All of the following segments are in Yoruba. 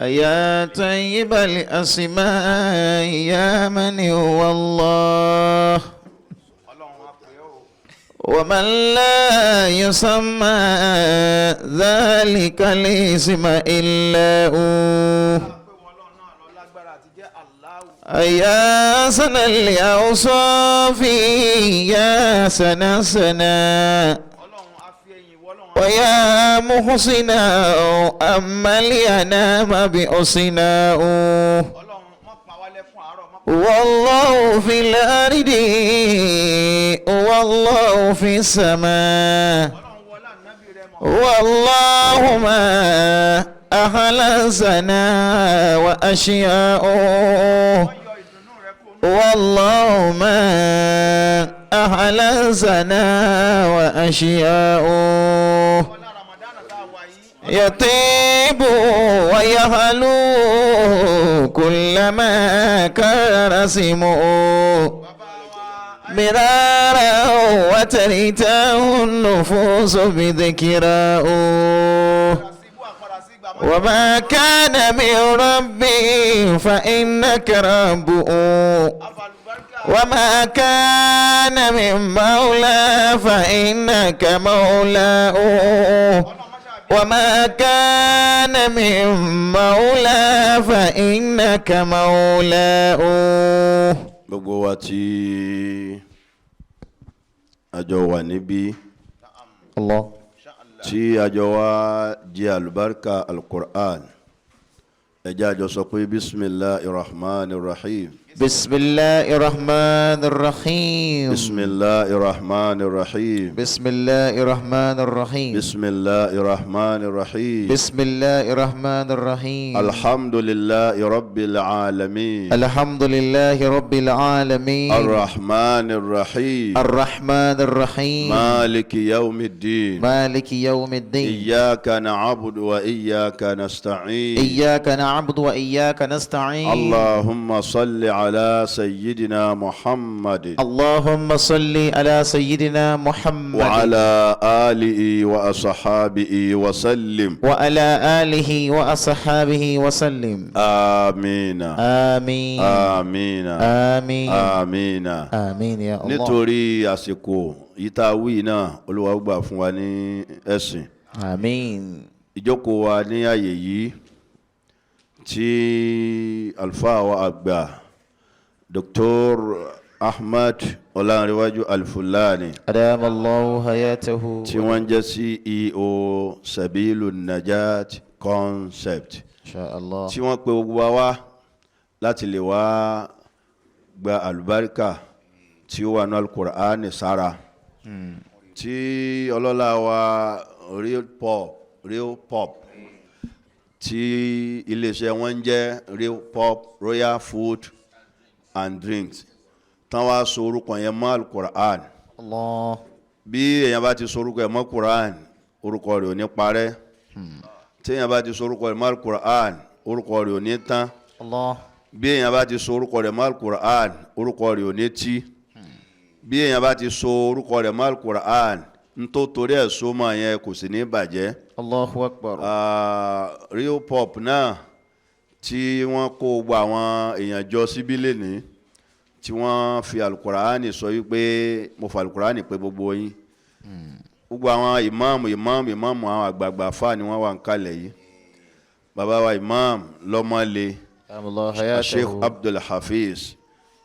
يا طيب الأسماء يا من هو الله Ọlọ́run á pè é o. ومن لا يسمى ذلك الاسم إلا هو. Pé wọn Ọlọ́run náà lọ lágbára àti jẹ́ Allahu. يا سنة الأوصاف يا سنة سنة Ọlọ́run á fi ẹ̀yìn wọ Ọlọ́run á ويا محسنا أما لينام بحسنا. Ọlọ́run má pa wá lẹ́kún àárọ̀, má pa. والله في الأرض والله في السماء. Ọlọ́run wọlé ànábì rẹ mọ̀. والله ما أهل سنا وأشياء. Wọ́n yọ ìdùnnú rẹ kó nù. والله ما أهل سنا وأشياء. Wọlé Ramadana tá a wà yìí. يطيب ويهلو كلما كان سمه Bàbá wa مرارا وتريته النفوس بذكراه. àpàdà sí ibú, àpàdà sí ìgbà mọ́. وما كان من ربي فإنك ربه. Afàlùbáríkà. وما كان من مولى فإنك مولاه. Ọlọ́run má ṣàbí. وما كان من مولى فإنك مولاه. Gbogbo wa tí a jọ wà níbí, الله. tí a jọ wá jẹ àlùbáríkà alukur'an, ẹ jẹ́ a jọ sọ pé bisimilahi rahman rahim. بسم الله الرحمن الرحيم. Bisimilahi rahman rahim. بسم الله الرحمن الرحيم. Bisimilahi rahman rahim. بسم الله الرحمن الرحيم. Alhamdulilahi rabbil alamin. الحمد لله رب العالمين. Arrahman rahim. الرحمن الرحيم. Maliki yawmiddin. مالك يوم الدين. Iyyaka na'budu wa iyyaka nasta'in. إياك نعبد وإياك نستعين. اللهم صل على سيدنا محمد. اللهم صل على سيدنا محمد. وعلى آله وأصحابه وسلم. وعلى آله وأصحابه وسلم. آمين. آمين. آمين. آمين. آمين. آمين يا الله. Nítorí àsìkò yìí tá a wí náà, Olúwa ó gbà fún wa ní ẹ̀sìn. آمين. Ìjókòó wa ní àyè yìí tí àlùfáà wa àgbà Dr. Ahmad Ọlánrewájú Alfulani, أدام الله حياته. tí wọ́n ń jẹ́ CEO Sabilu Najat Concept, إن شاء الله. tí wọ́n pe gbogbo wa wá láti lè wá gba àlùbáríkà tí ó wà ní Alukur'ani sára, tí ọlọ́lá wa Real Pop, Real Pop, tí iléeṣẹ́ wọn ń jẹ́ Real Pop Royal Food and Drinks, tán wá so orúkọ yẹn mọ́ Alukur'an. الله. Bí èèyàn bá ti so orúkọ ẹ̀ mọ́ Quran, orúkọ rẹ̀ ò ní parẹ́. Tí èèyàn bá ti so orúkọ rẹ̀ mọ́ Quran, orúkọ rẹ̀ ò ní tán. الله. Bí èèyàn bá ti so orúkọ rẹ̀ mọ́ Quran, orúkọ rẹ̀ ò ní tí. Bí èèyàn bá ti so orúkọ rẹ̀ mọ́ Quran, n tó torí ẹ̀ so mọ́ yẹn kò sì ní bàjẹ́. الله أكبر. Ah, Real Pop náà tí wọ́n kó gbogbo àwọn èèyàn jọ síbí lénìí, tí wọ́n fi alukur'ani sọ wípé mo fi alukur'ani pé gbogbo yín, gbogbo àwọn ìmáàmù, ìmáàmù, ìmáàmù, àwọn àgbààgbà fáà ni wọ́n wà ń kalẹ̀ yìí, bàbá wa ìmáàmù lọ́mọ́lé, أدام الله حياته. Sheikh Abdul Hafiz,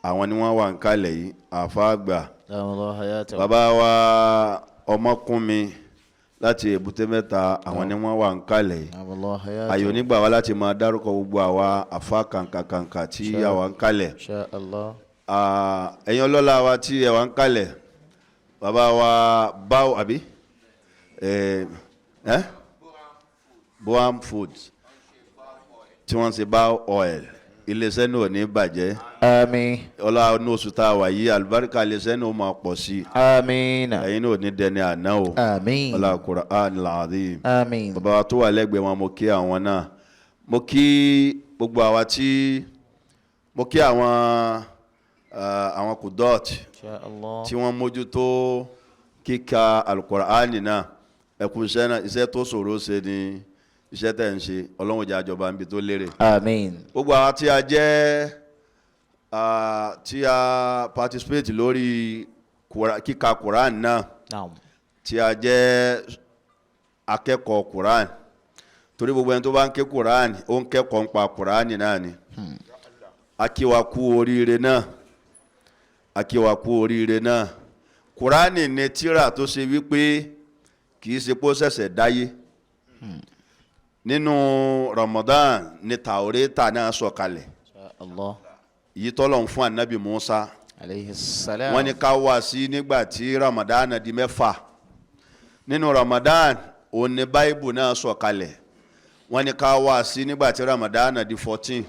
àwọn ni wọ́n wà ń kalẹ̀ yìí, àfa àgbà. أدام الله حياته. Bàbá wa ọmọkùnmi láti Èbúté Mẹ́ta, àwọn ni wọ́n wà ń kalẹ̀ yìí. أدام الله حياته. Àyò nígbà wa láti máa dárúkọ gbogbo àwa àfa kàǹkàkàǹkà tí àwa ń kalẹ̀. إن شاء الله. Ah, ẹ̀yin ọlọ́lá wa tí ẹ wà ń kalẹ̀, bàbá wa báwo àbí ẹ Boam Foods tí wọ́n ń ṣe bao oil, iléeṣẹ́ náà ò ní bàjẹ́. آمين. Ọlá ní oṣù tá a wà yìí, àlùbáríkà iléeṣẹ́ náà ó máa pọ̀ sí i. آمين. Ẹ̀yin náà ò ní dẹni àná o. آمين. Ọlá Qur'an al-Azim. آمين. Bàbá wa tó wà lẹ́gbẹ̀ẹ́ wọn, mo kí àwọn náà, mo kí gbogbo àwa tí mo kí àwọn kudọ́ọ̀tì إن شاء الله. tí wọ́n mójútó kíka alukur'ani náà. Ẹkú iṣẹ́ náà, iṣẹ́ tó ṣòro ṣe ni. Iṣẹ́ tẹ̀ ń ṣe, Ọlọ́run jẹ́ àjọba níbi tó lérè. Àmín. Gbogbo àwa tí a jẹ́ tí a participate lórí kíka Quran náà, Naam. tí a jẹ́ akẹ́kọ̀ọ́ Quran, torí gbogbo ẹni tó bá ń ké Quran ó ń kẹ́kọ̀ọ́ nípa Quran náà ni. A kí wa kú oríire náà, a kí wa kú oríire náà. Quran ni tírà tó ṣe wípé kì í ṣe pé ó ṣẹ̀ṣẹ̀ dáyé. Nínú Ramadan ni Taureta náà sọ̀kalẹ̀. Allah. Yìí tọ́lọ̀ ń fún anabi Musa. Alayhi salam. Wọ́n ní ká wá sí nígbà tí Ramadan di 6. Nínú Ramadan òun ni Báíbù náà sọ̀kalẹ̀. Wọ́n ní ká wá sí nígbà tí Ramadan di 14.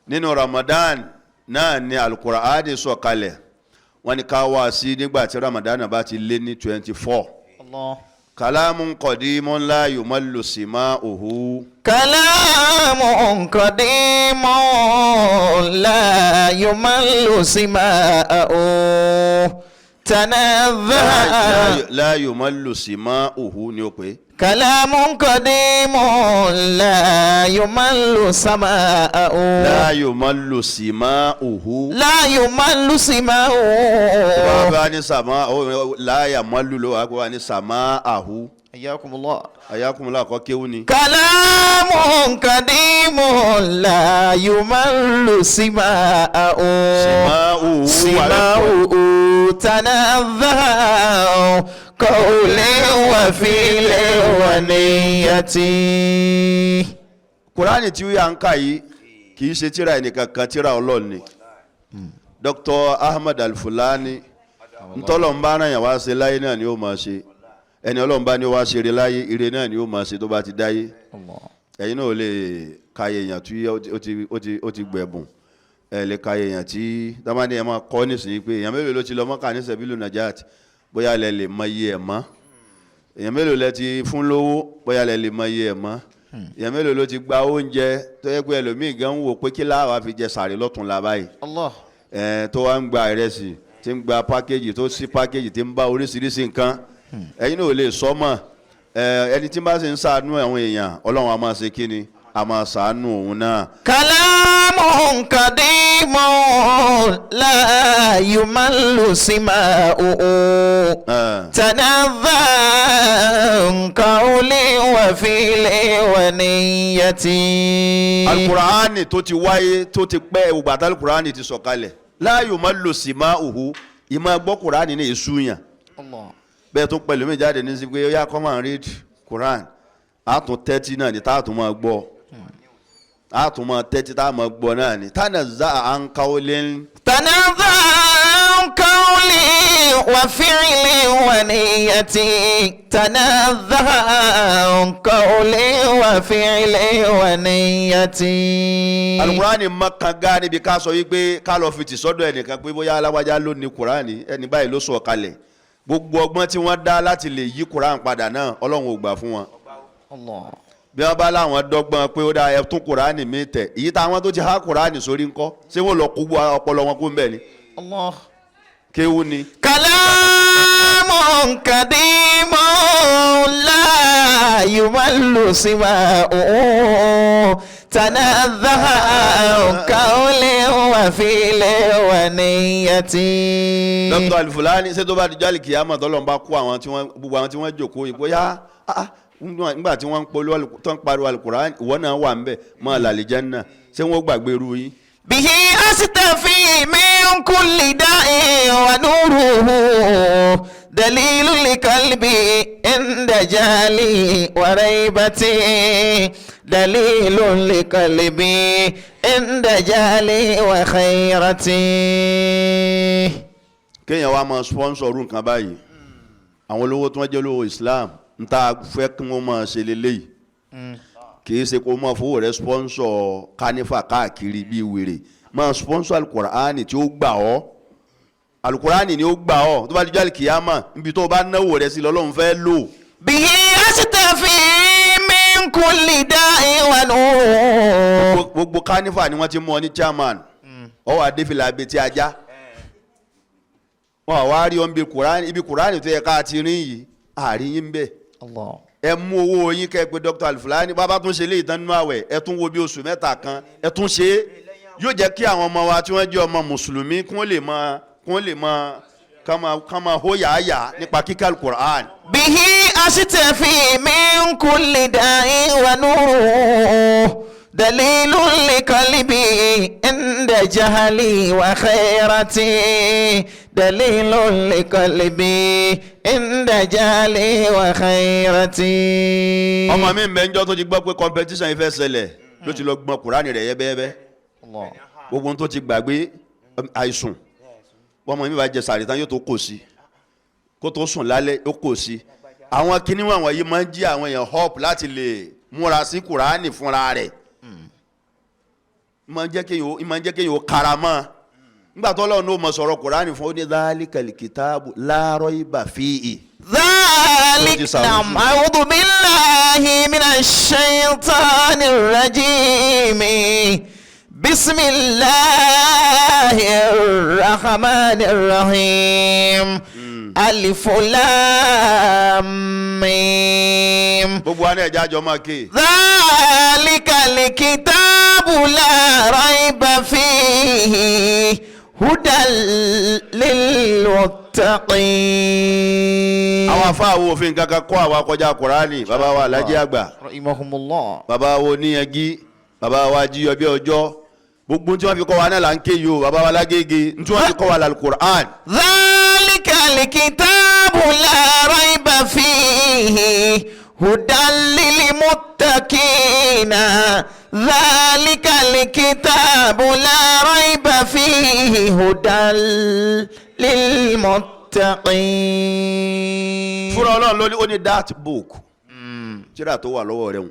Nínú Ramadan náà ni Al-Qur'ani sọ̀kalẹ̀. Wọ́n ní ká wá sí nígbà tí Ramadan bá ti lé ní 24. Allah. Kalamun qadimun la yumallu sima'uhu. Kalamun qadimun la yumallu sima'uhu. Tanazzaha. La yumallu sima'uhu ni ó pé. Kalamun qadimun la yumallu sama'uhu. La yumallu sima'uhu. La yumallu sima'uhu. Bá ní sàmá, la yumallu ló wà ní sama'ahu. Ayakumullah. Ayakumullah kọ́ kéwú ni. Kalamun qadimun la yumallu sima'uhu. Sima'uhu. Sima'uhu tanazzaha qawlan wa fi'lan wa niyyati. Kùránì tí à ń kà yìí kì í ṣe tírà ẹnìkan kan, tírà Ọlọ́run ni. Dr. Ahmad Al-Fulani ntọ́lọ̀ ń bá ràn yàn wá ṣe láyé náà ni ó máa ṣe. Ẹni Ọlọ́run bá ní wá ṣe eré láyé, ire náà ni ó máa ṣe tó bá ti dáyé. Ẹ̀yin náà ò lè ka èèyàn tí ó ti gbẹ̀bùn. Ẹ lè ka èèyàn tí dámánì ẹ máa kọ́ nísìnyí pé èèyàn mélòó ló ti lọ Mọ́kà ní Sẹ̀bílù Najat, bóyá lẹ lè mọ iye ẹ̀ mọ́. Èèyàn mélòó lẹ ti fún lówó, bóyá lẹ lè mọ iye ẹ̀ mọ́. Èèyàn mélòó ló ti gba oúnjẹ tó yẹ pé ẹlòmíì gan ń wò pé kí láwa fi jẹ sàrí lọ́tún la báyìí. Allah. Tó wá ń gba ìrẹsì, tí ń gba pákéjì, tó sí pákéjì, tí ń bá oríṣiríṣi nǹkan. Ẹ̀yin náà ò lè sọ mọ́. Ẹni tí bá sì ń ṣàánú àwọn èèyàn, Ọlọ́run a máa ṣe kí ni? A máa ṣàánú òun náà. Kalamun qadimun la yumallu sima'uhu. Tanazzaha qawli wa fi'li wa niyyati. Al-Qur'ani tó ti wáyé tó ti pẹ́, ìgbà tí Al-Qur'ani ti sọ̀kalẹ̀, la yumallu sima'uhu, ìmọ̀ gbọ́ Qur'ani ní ìsúnyàn. Bẹ́ẹ̀ tó pẹ̀lú mi jáde ní sí pé ó yá come and read Quran, a tún tẹ́tí náà ni tá a tún máa gbọ́, a tún máa tẹ́tí tá a máa gbọ́ náà ni. Tanazzaha an qawlin. Tanazzaha an qawlin wa fi'lin wa niyyati. Tanazzaha an qawlin wa fi'lin wa niyyati. Al-Qur'ani mọ kanga níbi ká sọ wípé ká lọ fi tì sọ́dọ̀ ẹnìkan pé bóyá aláwájá ló ní Qur'ani, ẹni báyìí ló sọ̀ kalẹ̀. Gbogbo ọgbọ́n tí wọ́n dá láti lè yí Quran padà náà, Ọlọ́run ò gbà fún wọn. Bí wọ́n bá láwọn dọ́gbọ́n pé ó dá ẹ tún Quran mi tẹ̀, èyí táwọn tó ti há Quran sórí ńkọ́, ṣé wọ́n lọ kó gbọ́ ọpọlọ wọn kó ń bẹ̀ ni? Kéwú ni. Kalamun qadimun la yumallu sima'uhu. Tanazzaha an qawlin wa fi'lin wa niyyati. Dr. Al-Fulani ṣé tó bá di jálì kìyàmọ̀ tọ́lọ́run bá kó àwọn tí wọ́n gbogbo àwọn tí wọ́n jókòó yìí bóyá nígbà tí wọ́n ń polówó tó ń pariwo Al-Qur'an, ìwọ náà wà ń bẹ̀ mọ́ àlàlẹ́ Jánnà, ṣé wọ́n gbàgbé irú yín? Bihi astafi min kulli da'in wa nuruhu dalilu liqalbi inda jali wa raibati dalilu liqalbi inda jali wa khairati. Kéèyàn wá máa sponsor irú nǹkan báyìí, àwọn olówó tí wọ́n jẹ́ olówó Islam ń tá a fẹ́ kí wọ́n máa ṣe leléyìí, kì í ṣe kó máa fowó rẹ̀ sponsor kánífà káàkiri bíi wèrè, máa sponsor alukur'ani tí ó gbà ọ́, alukur'ani ni ó gbà ọ́ tó bá di jọ́ kìyàmà, níbi tó o bá náwó rẹ̀ sí lọ́lọ́run fẹ́ lò. Bihi astafi min kulli da'in wa nur. Gbogbo kánífà ni wọ́n ti mú ọ ní chairman, ọwọ́ adéfìlà abetí ajá, wọn wá rí ọ níbi kur'ani, ibi kur'ani tó yẹ ká ti rí yìí, àárín yín bẹ́ẹ̀. Allah. Ẹ mú owó yín kẹ́ ẹ pé Dr. Alfulani bàbá tún ṣe léyìí tán nínú àwẹ̀, ẹ tún wo bí oṣù 3 kan ẹ tún ṣe é. Yóò jẹ́ kí àwọn ọmọ wa tí wọ́n jẹ́ ọmọ mùsùlùmí kí wọ́n lè mọ kí wọ́n lè mọ kán máa hó yàáyà nípa kíkà Al-Qur'an. به أشتفي من كل داء ونور دليل لقلبي عند جهلي وخيرتي دليل لقلبي عند جهلي وخيرتي. Ọmọ mi ń bẹ ńjọ́ tó ti gbọ́ pé competition yìí fẹ́ ṣẹlẹ̀ ló ti lọ gbọ́n Kùránì rẹ̀ yẹ́bẹ́yẹ́bẹ́, gbogbo ohun tó ti gbàgbé àìsùn. Ọmọ mi bá jẹ sàrí tán yóò tó kò sí, kó tó sùn lálẹ́ ó kò sí. Àwọn kinní wọ̀nyí máa ń jí àwọn èèyàn hope láti lè múra sí Kùránì fúnra rẹ̀, máa ń jẹ́ kéèyàn ó kara mọ́. Nígbà tó Ọlọ́run ó mọ sọ̀rọ̀ Kùránì fún ó ní dhalikal kitabu la rayba fihi. ذلك نعم أعوذ بالله من الشيطان الرجيم بسم الله الرحمن الرحيم ألف لام ميم. Gbogbo wa ní ẹja àjọ máa ké. ذلك الكتاب لا ريب فيه هدى للمتقين. Àwọn afáàwọ̀ òfin kankan kọ́ àwa kọjá Kùránì. Bàbá wa Alhaji Àgbà rahimahumullah, bàbá wo níyanjú, bàbá wa jíyọ bí ọjọ́, gbogbo tí wọ́n fi kọ́ wa náà là ń ké yìí o. Bàbá wa lágége tí wọ́n fi kọ́ wa lálùkùránì. ذلك الكتاب لا ريب فيه هدى للمتقين ذلك الكتاب لا ريب فيه هدى للمتقين. Fúnra Ọlọ́run ló ní ó ní that book, tíra tó wà lọ́wọ́ rẹ̀ hùn,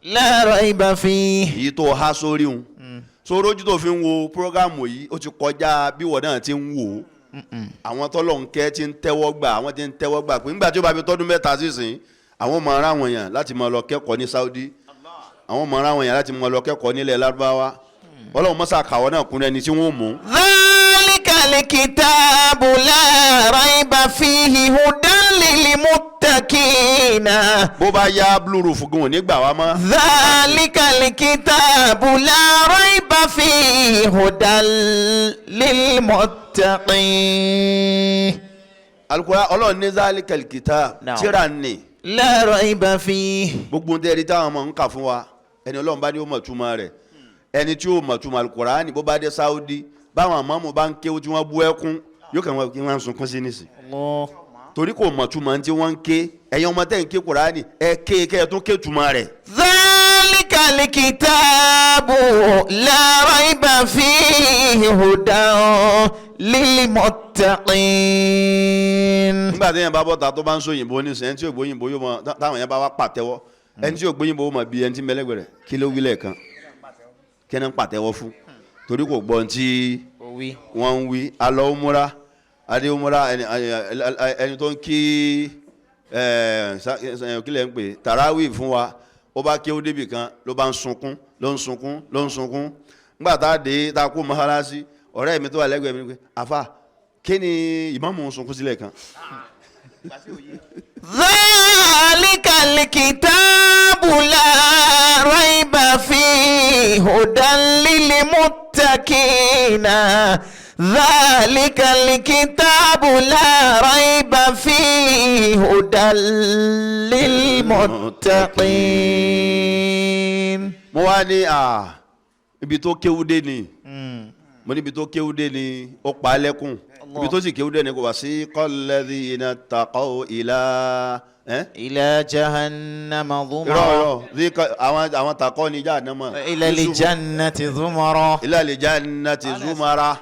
لا ريب فيه. Èyí tó há sórí hùn sórí ojú tó fi ń wo programu yìí, ó ti kọjá bí wọ́n náà ti ń wò ó. Àwọn tọ́lọ̀ ń kẹ́ ti ń tẹ́wọ́ gbà, àwọn ti ń tẹ́wọ́ gbà pé nígbà tí ó bá fi tọ́dún 3 sísìn, àwọn ọmọ ara wọn yàn láti máa lọ kẹ́kọ̀ọ́ ní Saudi, àwọn ọmọ ara wọn yàn láti máa lọ kẹ́kọ̀ọ́ nílẹ̀ Lárúbáwá. Ọlọ́run mọ́sá kàwọ́ náà kún ẹni tí wọ́n mú. ذلك الكتاب لا ريب فيه هدى للمتقين. Bó bá yá blue roof gan ò ní gbà wá mọ́. ذلك الكتاب لا ريب فيه هدى للمتقين. Alukura Ọlọ́run ní zalikal kitab tíra ni. لا ريب فيه. Gbogbo ń tẹ́rí táwọn ọmọ ń kà fún wa, ẹni Ọlọ́run bá ní ó mọ̀ túmọ̀ rẹ̀, ẹni tí ó mọ̀ túmọ̀ Alukurani bó bá dé Saudi báwọn àmọ́mù bá ń kéwú tí wọ́n bú ẹkún yóò kàn wọ́n kí wọ́n sunkún sí nísìn, torí kò mọ̀ túmọ̀ tí wọ́n ń ké. Ẹ̀yin ọmọ tẹ́ ń ké Kurani ẹ ké kẹ́ ẹ tún ké túmọ̀ rẹ̀. ذلك الكتاب لا ريب فيه هدى للمتقين. Nígbà tí yẹn bá bọ́ta tó bá ń sọ òyìnbó nísìn, ẹni tí yóò gbóyìnbó yóò mọ táwọn yẹn bá wá pàtẹ́wọ́, ẹni tí yóò gbóyìnbó mọ̀ bí ẹni tí mẹlẹ́gbẹ̀rẹ̀ kí ló wí lẹ́ẹ̀kan, kí ni ń pàtẹ́wọ́ fún, torí kò gbọ́ ohun tí wọ́n ń wí. Alọ́ umura adé umura ẹni tó ń kí kílẹ̀ ń pè tàràwì fún wa, ó bá kéwú débì kan ló bá ń sunkún ló ń sunkún ló ń sunkún. Nígbà tá a dé tá a kó mọ́sálásí, ọ̀rẹ́ mi tó wà lẹ́gbẹ̀ẹ́ mi ni pé àfà kí ni ìmáàmù ń sunkún sílẹ̀ kan. ذلك الكتاب لا ريب فيه هدى للمتقين ذلك الكتاب لا ريب فيه هدى للمتقين. Mo wá ní ibi tó kéwú dé ni, mo níbi tó kéwú dé ni ó pa á lẹ́kùn, ibi tó sì kéwú dé ni kò wá sí qalladhina taqaw ila إلى جهنم irọ́ زمرا irọ́ àwọn takọ́ ni jahannama إلى الجنة زمرا ila aljannati zumara.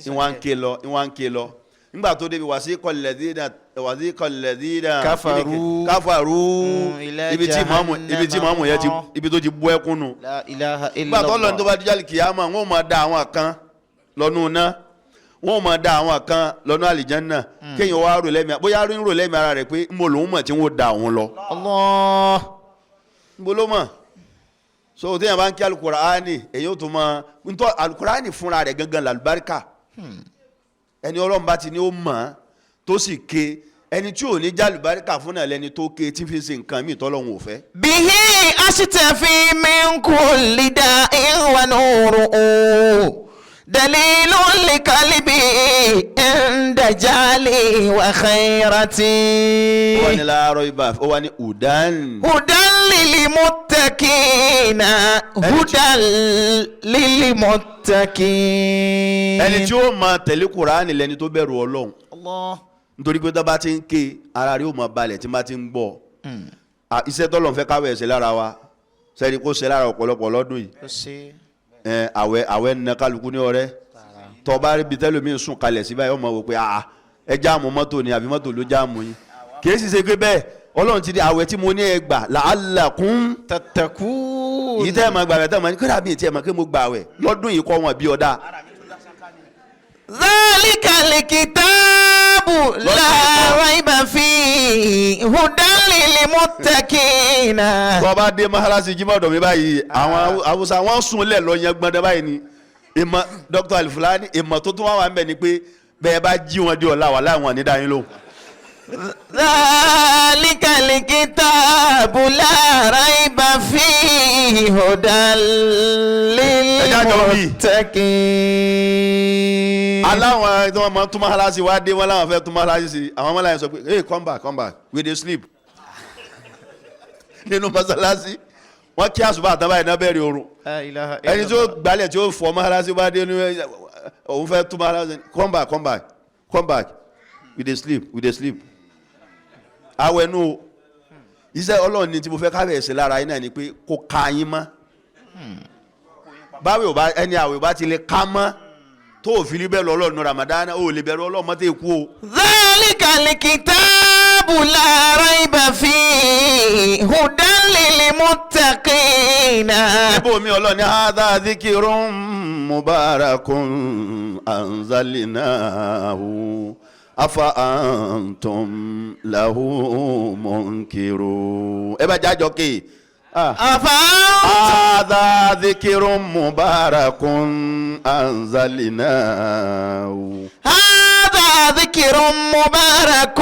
Ìwọ̀n ń ké lọ, ìwọ̀n ń ké lọ. Nígbà tó débi wasiqa alladhina wasiqa alladhina kafaru kafaru ibi tí màmú yẹn ti ibi tó ti bú ẹkún nù. La ilaha illallah. Nígbà tó lọ ní tó bá díjà kìyàmá, wọn ò máa da àwọn kan lọ́nù iná, wọn ò máa da àwọn kan lọ́nù àlìjánná. Kéèyàn wá rò lẹ́mìí, bóyá ń rò lẹ́mìí ara rẹ̀ pé ń bo lòún mọ̀ tí wọ́n da òun lọ. Allah. Ń bo ló mọ̀. So téèyàn bá ń kí Alukurani èyí ó tún mọ ntọ́ Alukurani fúnra rẹ̀ gangan làlùbáríkà. Ẹni Ọlọ́run bá ti ní ó mọ̀ tó sì ké Ẹni tí ò ní jálùbáríkà fún náà lẹni tó ké tí fi ṣe nǹkan míì tọ́lọ́hun ò fẹ́. به أشتفي من كل داء ونور دليل لقلبي عند جالي Ó wà ní وخيرتي láàárọ̀ ibà, ó wà ní udan. هدى للمتقين هدى للمتقين. Ẹni tí ó máa tẹ̀lé Kùránì lẹni tó bẹ̀rù Ọlọ́run. الله. Nítorí pé tó bá ti ń ké, ara rí ó máa balẹ̀ tí bá ti ń gbọ́. Iṣẹ́ tọ́lọ́run fẹ́ káwé ẹ̀ṣẹ̀ lára wa, sẹ́ni kó ṣe lára ọ̀pọ̀lọpọ̀ lọ́dún yìí. Ẹ, àwẹ̀ àwẹ̀ ń na kálukú ní ọrẹ́. Tó bá rí ibi tẹ́lómi sùn kalẹ̀ sí báyìí, ó máa wò pé àà, ẹ jáàmù mọ́tò ni àbí mọ́tò ló jáàmù yín. Kì í sì ṣe pé bẹ́ẹ̀ Ọlọ́run ti di àwẹ̀ tí mo ní ẹ gbà la'allakum تتقون. Yìí tẹ́ ẹ máa gbà àwẹ̀, tẹ́ ẹ máa ní kódà bíi tí ẹ máa kí mo gbà àwẹ̀ lọ́dún yìí kọ́ wọn bí ọ̀dà. ذلك الكتاب لا ريب فيه هدى للمتقين. Tó bá dé mọ́sálásí Jímọ̀ ọ̀dọ̀ mi báyìí, àwọn Haúsá wọ́n sùn lẹ̀ lọ yẹn gbọ́ndẹ́ báyìí ni. Ìmọ̀ Dr. Alifulani, ìmọ̀ tó tún wá wà ń bẹ̀ ni pé bẹ́ẹ̀ bá jí wọn di ọ̀la wà láwọn ní dáyín lóhùn. ذلك الكتاب لا ريب فيه هدى للمتقين. Aláwọn tí wọ́n máa tún mọ́sálásí wá dé, wọ́n láwọn fẹ́ tún mọ́sálásí sí, àwọn ọmọláyìn sọ pé, "Hey, come back, come back, we dey sleep." Nínú mọ́sálásí, wọ́n kí àsùbá àtàbáyé náà bẹ̀rẹ̀ oorun. لا إله Ẹni tí ó gbálẹ̀ tí ó fọ mọ́sálásí wá dé ní òun fẹ́ tún mọ́sálásí, "Come back, come back, come back, we dey sleep, we dey sleep." Awẹnu o, iṣẹ́ Ọlọ́run ni tí mo fẹ́ ká bẹ̀rẹ̀ sí lára yín náà ni pé kó ka yín mọ́. Báwo bá ẹni àwẹ̀ bá ti lè ká mọ́ tó ò fi ní bẹ̀rù Ọlọ́run Ramadan, ó lè bẹ̀rù Ọlọ́run mọ́tò èkó o. ذلك الكتاب لا ريب فيه هدى للمتقين. Níbo mi Ọlọ́run ní hadha dhikirun mubarakun anzalnahu afa antum lahu munkirun. Ẹ bá jájọ ké. أفأنتم Hadha dhikirun mubarakun anzalnahu. هذا ذكر مبارك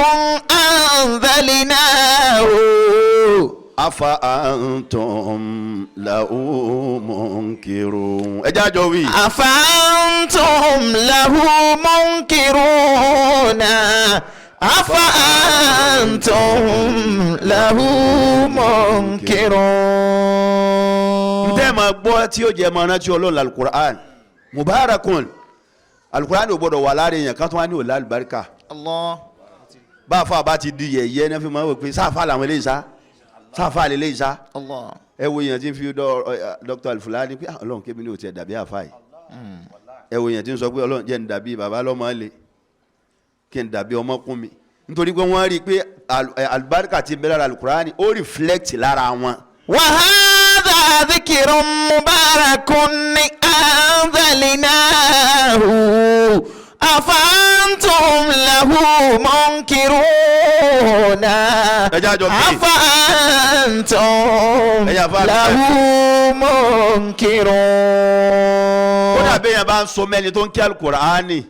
أنزلناه Afa antum lahu munkirun. Ẹ jájọ wí. أفأنتم له منكرون أفأنتم له منكرون. Ntẹ́ máa gbọ́ tí ó jẹ́ máa rántí Ọlọ́run, alukur'an mubarakun. Alukur'an ò gbọ́dọ̀ wà lára èèyàn kan tó wá ní òlà àlùbáríkà. الله. Bá a fa bá ti di yẹ̀yẹ́ ní fi máa wò pé sáfà làwọn eléyìí sá, sáfà lélẹ́yìí sá. الله. Ẹ wo èèyàn tí ń fi Dr. Alifulani pé, "Ah, Ọlọ́run kébí ní o tiẹ̀ dàbí àfa yìí." Ẹ wo èèyàn tí ń sọ pé, "Ọlọ́run jẹ́ ń dàbí bàbá lọ́mọ lè kí n dàbí ọmọkùn mi," nítorí pé wọ́n rí i pé àlùbáríkà ti ń bẹ lára alukur'an, ó reflect lára wọn. وهذا ذكر مبارك أنزلناه أفأنتم له منكرون. Ẹ jẹ́ àjọ kí. أفأنتم Ẹ jẹ́ àfáà. له منكرون. Ó dàbí èèyàn bá ń so mẹ́ni tó ń kí alukur'ani,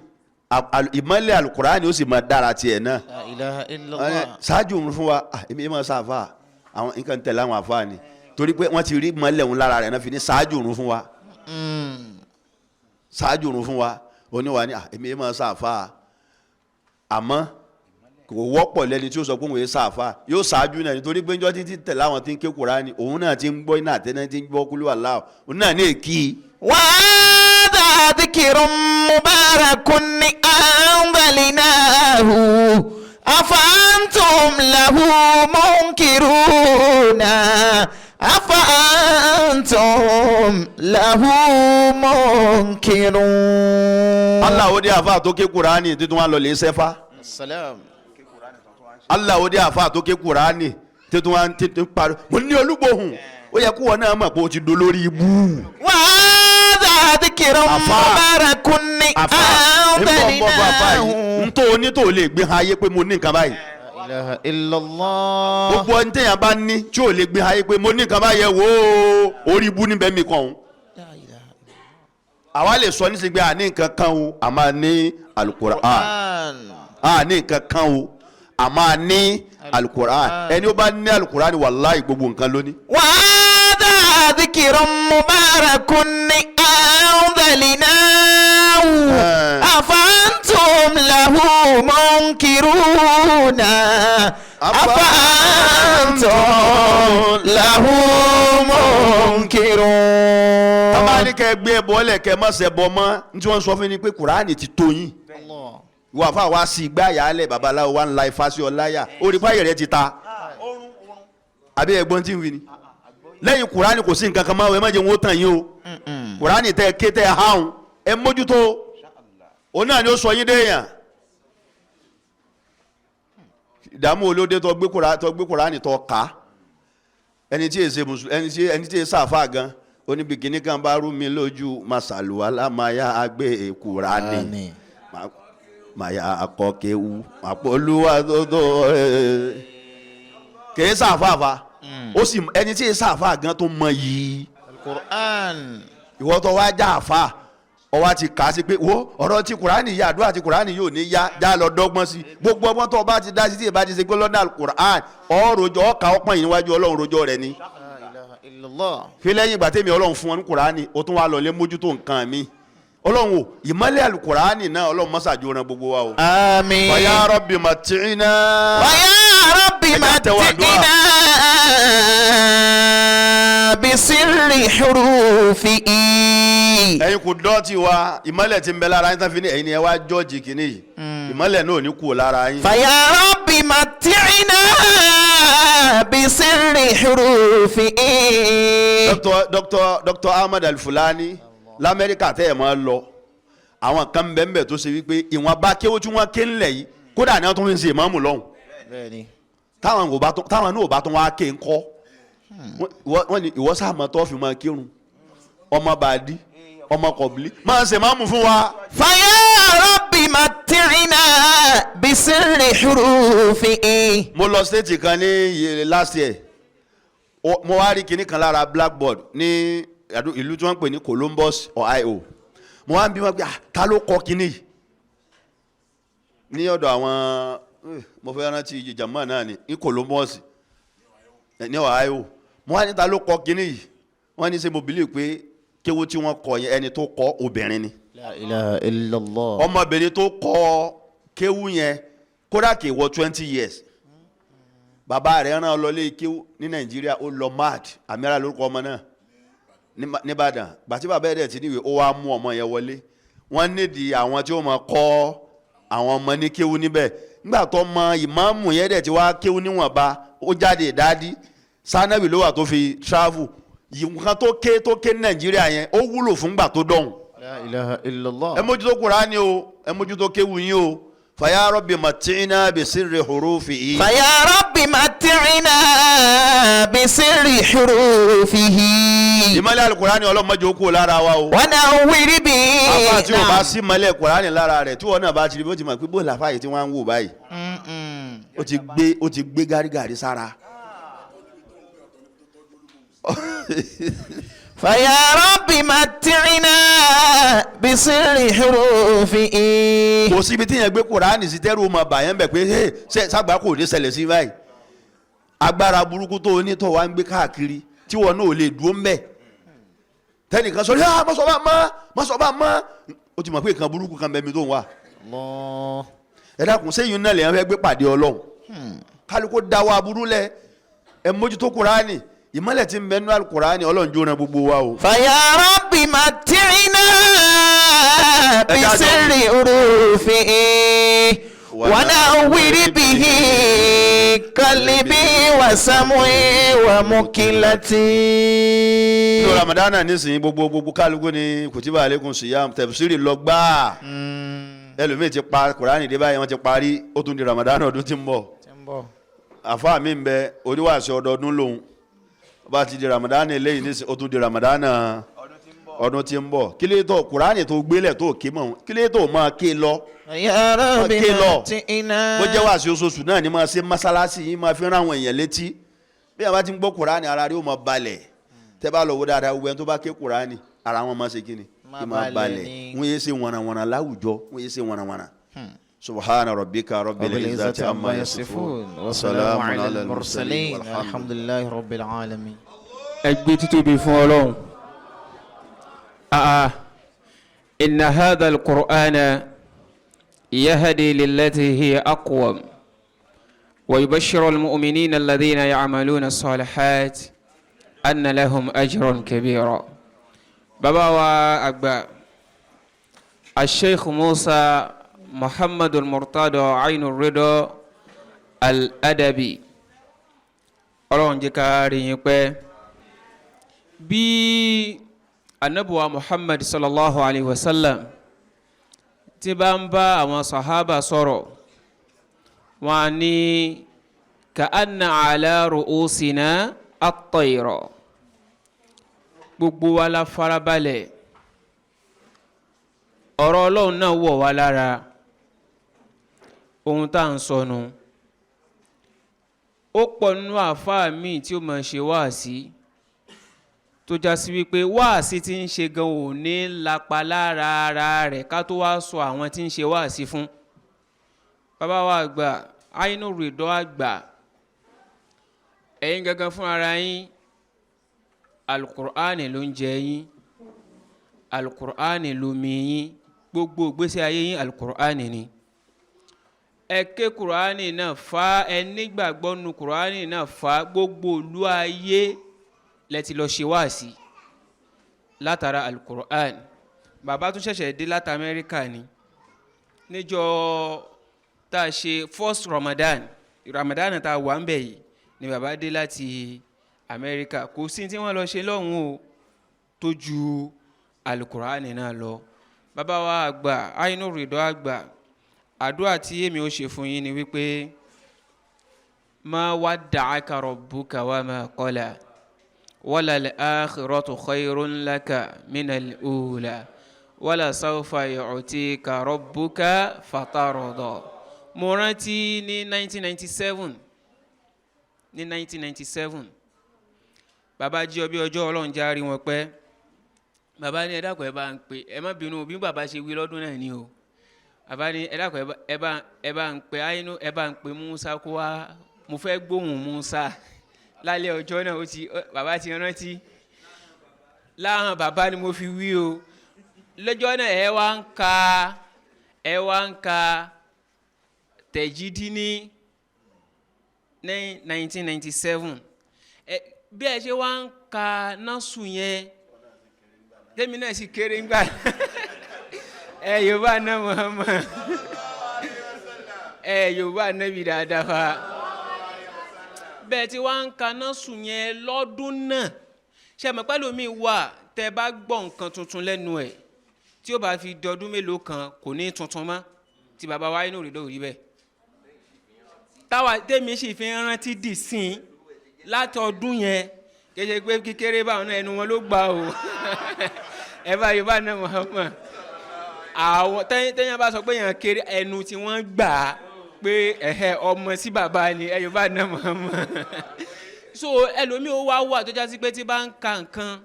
ìmọ́lẹ̀ alukur'ani ó sì máa dára tiẹ̀ náà. لا إله إلا Ṣáájú òun fún wa, ah, èmi máa ṣàfà àwọn nǹkan tẹ̀lé àwọn àfáà ni, torí pé wọ́n ti rí ìmọ́lẹ̀ òun lára rẹ̀ náà fi ní ṣáájú òun fún wa, ṣáájú òun fún wa. Oníwà ni, ah, èmi máa ṣàfà, àmọ́ kò wọ́pọ̀ lẹ́ni tí ó sọ pé òun yé ṣàfà yóò ṣáájú náà, nítorí pé njọ́ títí tẹ̀lé àwọn tí ń ké Kùránì, òun náà ti ń gbọ́ iná àtẹ́ná tí ń gbọ́ kúlú àlá, òun náà ní èkì. وهذا ذكر مبارك أنزلناه أفأنتم له منكرون أفأنتم له منكرون. Allah ó dé àfa tó ké Kùránì tuntun wa lọ lè sẹ́fà. السلام. Allah ó dé àfa tó ké Kùránì tuntun wa tuntun parí mo ní olúgbòhùn, ó yẹ kó wọn náà mọ̀ pé o ti dolórí ibú. وهذا ذكر Àfáà. مبارك Àfa ń bọ̀ àfa yìí أنزلناه ń tó o ní tó o lè gbé hàn ayé pé mo ní nǹkan báyìí. لا إله إلا الله. Gbogbo ẹni téèyàn bá ní tí ò lè gbé hàn ayé pé mo ní nǹkan báyìí, ẹ wò ó, orí ibú níbẹ̀ mi kàn ó. لا إله Àwa lè sọ nísìnyí pé a ní nǹkan kan o, a máa ní Al-Qur'an. الآن. A ní nǹkan kan o, A máa ní alukur'an. Ẹni ó bá ní alukur'an wàláhì gbogbo nǹkan lóní. وهذا ذكر مبارك أنزلناه أفأنتم له منكرون أفأنتم له منكرون. Tábà ní kẹ́ gbé ẹbọ lẹ̀ kẹ́ má ṣẹbọ mọ́, ní tí wọ́n sọ fún mi pé kùránì ti tó yín. Ìwọ àfa wa sí igbá yàálẹ̀, babaláwo wa ń la ifá sí ọ láyà, orí fáyẹ̀ rẹ ti ta. Àbí ẹ̀gbọ́n tí ń wí ni. Lẹ́yìn kùránì kò sí nǹkan kan máa wọ, ẹ má jẹ́ wọn ó tàn yín o. Kùránì tẹ́ ké tẹ́ háhùn, ẹ mójútó. Òun náà ni ó sọ yín déèyàn. Ìdààmú olóde tó gbé kùránì tó ká. Ẹni tí èsè mùsùlùmí, ẹni tí èsè àfa gan, oníbi kìíní kan bá rú mi lójú, màsàlùwàlà máa yá gbé kùránì. Màyà akọ̀kéwu àpolúwa tó kìí sàfàfà. Ó sì ẹni tí sàfà gan tó mọ yìí. Al-Qur'an. Ìwọ tó wá já àfà, ọwá ti kà á sí pé wo ọ̀rọ̀ ti kùránì yá, àdúrà ti kùránì yóò ní yá, já lọ dọ́gbọ́n sí. Gbogbo ọgbọ́n tó bá ti dá sí tí ìbá ti ṣe pé lọ́dà Al-Qur'an, ọ̀rọ̀jọ́ ọ̀ka ọpọ́n yìí níwájú Ọlọ́run rojọ́ rẹ ni. La ilaha illallah. Fi lẹ́yìn ìgbà tèmi Ọlọ́run fún wọn ní kùránì, ó tún wá lọ lé mójútó nǹkan mi. Ọlọ́run o, ìmọ́lẹ̀ alukurani náà Ọlọ́run mọ́sàájú ran gbogbo wa o. Àmín. Wa ya Rabbi mati'ina. Wa ya Rabbi mati'ina bisirri hurufihi. Ẹ̀yin kò dọ́ọ̀tì wa, ìmọ́lẹ̀ tí ń bẹ lára yín tán fi ní ẹ̀yin ni ẹ wá jọ́ọ̀jì kìíní yìí. Ìmọ́lẹ̀ náà ò ní kú lára yín. Fa ya Rabbi mati'ina bisirri hurufihi. Dr. Ahmad Al-Fulani lamẹ́ríkà tẹ́ ẹ̀ máa lọ, àwọn kan bẹ́ẹ̀ tó ṣe wípé ìwọ̀n bá kéwọ́ tí wọ́n ké ńlẹ̀ yìí kódà ní wọ́n tún fi ń ṣe ìmáàmù lọ́hùn. Táwọn náà ò bá tún wá ké ńkọ́. Wọ́n ní ìwọ sáà máa tọ́ fi máa kírun, ọmọ bàdí, ọmọ kọ̀bílí máa ṣe ìmáàmù fún wa. Fa ya Rabbi mati'ina bisirri hurufihi. Mo lọ stéètì kan ní last year, mo wá rí kinní kan lára blackboard ní ìlú tí wọ́n ń pè ní Columbus, Ohio. Mo wá ń bí wọn pé ta ló kọ kínní ní ọ̀dọ̀ àwọn, mo fẹ́ rántí jàmá náà ní Columbus ní Ohio. Mo wá ní ta ló kọ kínní yìí, wọ́n ní ṣe mo believe pé kéwú tí wọ́n kọ yẹn ẹni tó kọ obìnrin ni. La ilaha illallah. Ọmọbìnrin tó kọ kéwú yẹn kódà kì í wọ 20 years. Bàbá rẹ̀ rán lọ lé kéwú ní Nàìjíríà, ó lọ mad, Amira lórúkọ ọmọ náà nìbàdàn. Gbàtí bàbá ẹ̀dẹ̀ ti níwèé, ó wá mú ọmọ yẹn wọlé. Wọ́n nídìí àwọn tí ó máa kọ́ àwọn ọmọ ní kéwú níbẹ̀. Nígbà tó mọ ìmáàmù yẹn dẹ̀ ti wá kéwú níwọ̀nba, ó jáde ìdádí sanabi ló wà tó fi travel. Nǹkan tó ké ní Nàìjíríà yẹn ó wúlò fún gbà tó dọ̀hùn. La ilaha illallah. Ẹ mójútó Kùránì o, ẹ mójútó kéwú yín o. Fàyà Rabbi mati'ina bisirri hurufihi. Fàyà Rabbi mati'ina bisirri hurufihi. Ìmọ́lẹ̀ alukurani Ọlọ́run má jẹ́ ó kúrò lára wa o. Wọn náà wíri bí. Àfa tí o bá sí mọ́lẹ̀ kurani lára rẹ̀, tí wọn náà bá ti rí bó ti mọ̀ pé bó làfà yìí tí wọ́n á ń wò báyìí. Ó ti gbé gárígàrí sára. Fàyà Rabbi mati'ina bisirri hurufihi. Kò síbi tí yẹn gbé kurani sí tẹ́rù ọmọ bàyẹn bẹ̀ pé ṣe sàgbà kò ní ṣẹlẹ̀ sí báyìí. Agbára burúkú tó o ní tó wá ń gbé káàkiri tí wọn náà ò lè dúró ń bẹ̀. Tẹnìkan sọ yá mọ́sọ̀bá mọ́, ó ti mọ̀ pé nǹkan burúkú kan bẹ́ẹ̀ mi tó ń wà. Ẹ dákun, sẹ́yìn náà lèyàn fẹ́ gbé pàdé Ọlọ́run. Kálukú dáwọ́ aburú lẹ̀, ẹ mójútó Kùránì, ìmọ́lẹ̀ tí ń bẹ nínú Al-Kùránì Ọlọ́run jó ran gbogbo wa o. Fàyà Rabbi mati'ina bisirri hurufihi wa nawwir bihi qalbi wa sam'i wa mukilati. Nínú Ramadana nísìnyí gbogbo kálukú ni kutiba alaykum siyam tafsiri lọ gbáà. Ẹlòmíì ti pa Kùránì dé báyìí, wọ́n ti parí, ó tún di Ramadana ọdún tí ń bọ̀. Àfáà mi ń bẹ oníwàásù ọdọọdún lòun, bá ti di Ramadana eléyìí nísìnyí, ó tún di Ramadana ọdún tí ń bọ̀. Kílé tó Kùránì tó gbélẹ̀ tó ké mọ̀, kílé tó máa ké lọ. Ké lọ. Bó jẹ́ wàásù oṣooṣù náà ni máa ṣe mọ́sálásí yìí, máa fi rán àwọn èèyàn létí. Bí àwọn bá ti ń gbọ́ Kùránì, ara rí ó máa balẹ̀. Tẹ́ bá lọ wo dáadáa, gbogbo ẹni tó bá ké Kùránì, ara wọn máa ṣe kíni? Máa balẹ̀. Wọ́n yé ṣe wọ̀nàwọ̀nà láwùjọ, wọ́n yé ṣe wọ̀nàwọ̀nà. Subhana rabbika rabbil رب izzati العزة amma عما yasifun يصفون وسلام على المرسلين الحمد لله رب العالمين. Ẹ gbé títóbi fún Ọlọ́run. Àà, inna hadha al-Qur'ana yahdi lillati hiya aqwam wa yubashshiru al-mu'minina alladhina ya'maluna as-salihat anna lahum ajran kabira. Bàbá wa àgbà Asheikh Musa Muhammadu Murtado Ainu Rido Al-Adabi, Ọlọ́run jẹ́ ká rí yín pẹ́. Bí anabuwa Muhammad sallallahu alayhi wa sallam tí bá ń bá àwọn sahaba sọ̀rọ̀, wọn á ní ka anna ala ru'usina at-tayra, gbogbo wa la farabalẹ̀, ọ̀rọ̀ Ọlọ́run náà wọ̀ wá lára, ohun tá à ń sọnù ó pọ̀ nínú àáfàá míì tí ó máa ṣe wáàsí tó já sí wípé wáàsí tí ń ṣe gan ò ní lapa lára ara rẹ̀, ká tó wá sọ àwọn tí ń ṣe wáàsí fún. Bàbá wa àgbà Ainu Ridọ àgbà, ẹ̀yin gangan fún ara yín, alukur'ani ló ń jẹ yín, alukur'ani ló mi yín, gbogbo ìgbésí ayé yín alukur'ani ni. Ẹ ké kur'ani náà fa, ẹ nígbàgbọ́ nu kur'ani náà fa, gbogbo ìlú ayé lẹ ti lọ ṣe wáàsí látara alukur'an. Bàbá tún ṣẹ̀ṣẹ̀ dé láti Amẹ́ríkà ni níjọ́ tá a ṣe first Ramadan, Ramadan tá a wà ń bẹ̀ yìí ni bàbá dé láti Amẹ́ríkà. Kò sí tí wọ́n lọ ṣe lọ́hùn o tó ju alukur'an náà lọ. Bàbá wa àgbà Ainu Ridọ àgbà, àdúrà tí èmi ò ṣe fún yín ni wípé ma wadda'aka rabbuka wa ma qala wala al-akhiratu khayrun laka min al-ula wala sawfa yu'tika rabbuka fatarda. Mo rántí ní 1997, ní 1997, bàbá jí ọbí ọjọ́, Ọlọ́run já rí wọn pẹ́. Bàbá ní ẹ dákun, ẹ bá ń pè, ẹ má bínú bí bàbá ṣe wí lọ́dún náà ni o. Bàbá ní ẹ dákun, ẹ bá ń pè Ainu, ẹ bá ń pè Musa kó wá, mo fẹ́ gbóhùn Musa lálẹ́ ọjọ́ náà. Ó ti bàbá ti rántí láhàn bàbá ni mo fi wí o lọ́jọ́ náà. Ẹ wá ń ka tẹ̀jídí ní 1997. Ẹ bí ẹ ṣe wá ń ka násù yẹn, tẹ́mi náà sì kéré ńgbà ẹ Yorùbá náà Muhammad, ẹ Yorùbá nábì dáadáa fa bẹ́ẹ̀ tí wá ń ka násù yẹn lọ́dún náà. Ṣe mọ̀ pẹ́lú mi wà, tẹ́ bá gbọ́ nǹkan tuntun lẹ́nu ẹ̀, tí ó bá fi dọdún mélòó kan kò ní tuntun mọ́. Tí bàbá wa inú rẹ̀ lórí bẹ́ẹ̀ táwa tèmi sì fi ń rántí dì sí i láti ọdún yẹn, kéde pé kékeré báwọn náà ẹnu wọn ló gbà o. Ẹ bá Yorùbá náà Muhammad, àwọn tẹ́yìn bá sọ pé yẹn kéré, ẹnu tí wọ́n gbà á pé ẹ̀hẹ́ ọmọ sí bàbá ni ẹ Yorùbá náà Muhammad. So ẹlòmíì ó wá wà tó já sí pé tí bá ń ka nǹkan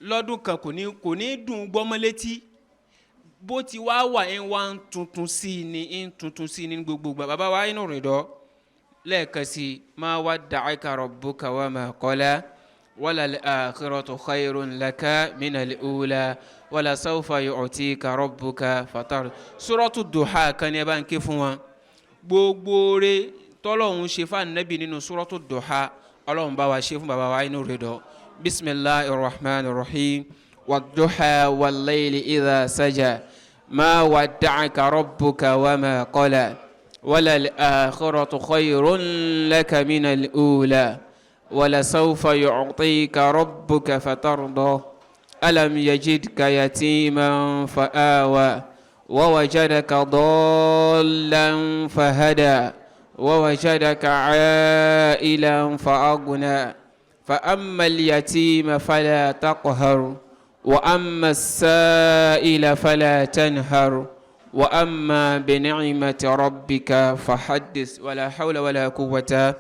lọ́dún kan, kò ní dùn gbọ́mọ létí. Bó ti wá wà, ń wá ń tuntun sí i ní ń tuntun sí i ní gbogbo ìgbà. Bàbá wa inú rìn dọ́ lẹ́ẹ̀kan sí i, ma wadda'aka rabbuka wa ma qala wala al-akhiratu khayrun laka minal ula wala sawfa yu'tika rabbuka fatar. Suratu Duha kan ní ẹ bá ń ké fún wọn. Gbogbo rẹ̀ tọ́lọ́hún ṣe fún Ànábì nínú Suratu Duha, Ọlọ́run bá wa ṣe fún bàbá wa inú rẹ̀ dọ́. Bismillahir rahmanir rahim. Wad-duha wal-layli idha saja ma wadda'aka rabbuka wa ma qala wala al-akhiratu khayrun laka minal ula wala sawfa yu'tika rabbuka fatarda. Alam yajidka yatiman fa'awa ووجدك ضالا فهدى ووجدك عائلا فأغنى. فأما اليتيم فلا تقهر وأما السائل فلا تنهر وأما بنعمة ربك فحدث. ولا حول ولا قوة.